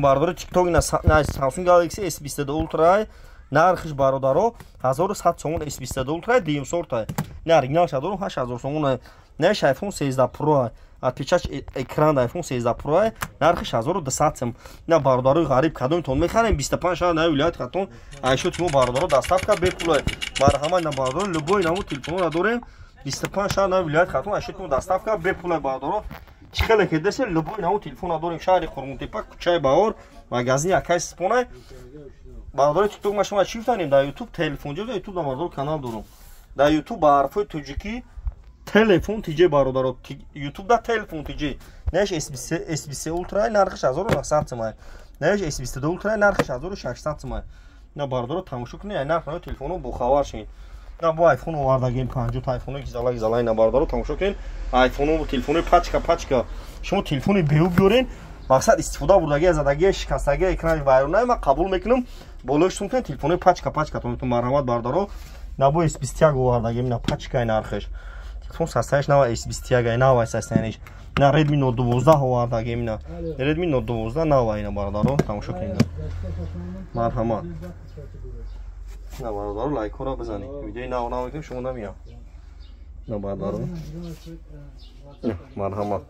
Бародари TikTok, ина Samsung Galaxy S22 Ultra, нархиш, бародаро, 1100 сомон. S22 Ultra дуюм сорта, на оригинал шадорум, 8000 сомон. Неш iPhone 13 Pro, отпечаток экран, iPhone 13 Pro, нархиш 1200 сом. На, бародарои ғариб, кадомтон мехарем? 25 шаҳр на вилояти Хатлон айшоти мо, бародаро, доставка бепула. Марҳамат, на, бародаро, любой намуд телефонро дорем. 25 шаҳр на вилояти Хатлон айшоти мо, доставка бепула. Бародаро, чӣ хеле ки десе, любой намуд телефонро дорем. Шаҳри Қурғонтепа, кӯчаи Баҳор, магазини акай Сипонай. Бародари TikTok, ма шумо чӣ гуфтанем? Дар YouTube телефон ҷо, дар YouTube, бародаро, канал дорум дар YouTube ба ҳарфҳои тоҷикӣ Телефон ТЖ. Бародаро, YouTube да Телефон ТЖ. Неш S23 Ultra, нархиш 1900 сомон. Неш S22 Ultra, нархиш 1600 сомон. На, бародаро, тамошо кунед, ай нарх телефоно бохабар шин. На, бо айфон овардагем, 50 айфоно, гизала гизала. На, бародаро, тамошо кунед, айфоно, телефони пачка пачка. Шумо телефони беу биёрен, мақсад, истифода бурдаги, задаги, шикастаги, экрани вайрона, ман қабул мекунам. Болои шум кунед, телефони пачка пачка тон. Марҳамат, бародаро. На, бо S21 овардагем, на, пачкаи нархиш, телефон состояниш нава, S21 нава состояниш. На, Redmi Note 12 овардагем, на, Redmi Note 12 нава. Ина, бародаро, тамошо кунед, марҳамат. На, бародаро, лайкҳоро бизанед, видеои нав нав мекунем, шумо намеям. На, бародаро, марҳамат.